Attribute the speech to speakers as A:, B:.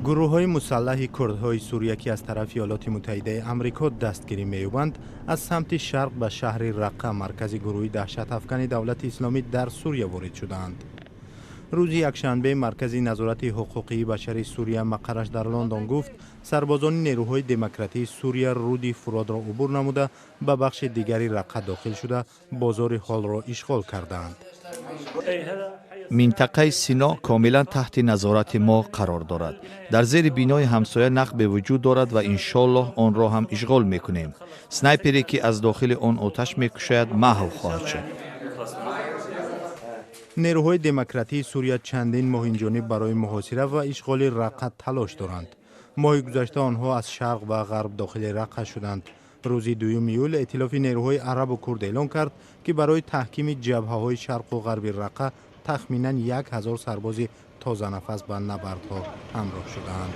A: Гурӯҳҳои мусаллаҳи курдҳои Сурия, ки аз тарафи Иёлоти Муттаҳидаи Амрико дастгирӣ меёбанд, аз самти шарқ ба шаҳри Раққа, маркази гурӯҳи даҳшатафкани Давлати Исломӣ дар Сурия, ворид шудаанд. Рӯзи якшанбе Маркази назорати ҳуқуқии башари Сурия, мақарраш дар Лондон, гуфт, сарбозони нерӯҳои демократии Сурия рӯди Фуродро убур намуда, ба бахши дигари Раққа дохил шуда, бозори Ҳолро ишғол кардаанд.
B: Минтақаи Сино комилан таҳти назорати мо қарор дорад. Дар зери бинои ҳамсоя нақбе вуҷуд дорад ва иншоаллоҳ онро ҳам ишғол мекунем. Снайпере, ки аз дохили он оташ мекушояд, маҳв хоҳад шуд.
A: Нерӯҳои демократии Сурия чандин моҳ инҷониб барои муҳосира ва ишғоли Раққа талош доранд. Моҳи гузашта онҳо аз шарқ ва ғарб дохили Раққа шуданд. Рӯзи 2 июл эътилофи нерӯҳои арабу курд эълон кард, ки барои таҳкими ҷабҳаҳои шарқу ғарби Раққа тахминан 1000 сарбози тозанафас ба набардҳо ҳамроҳ шудаанд.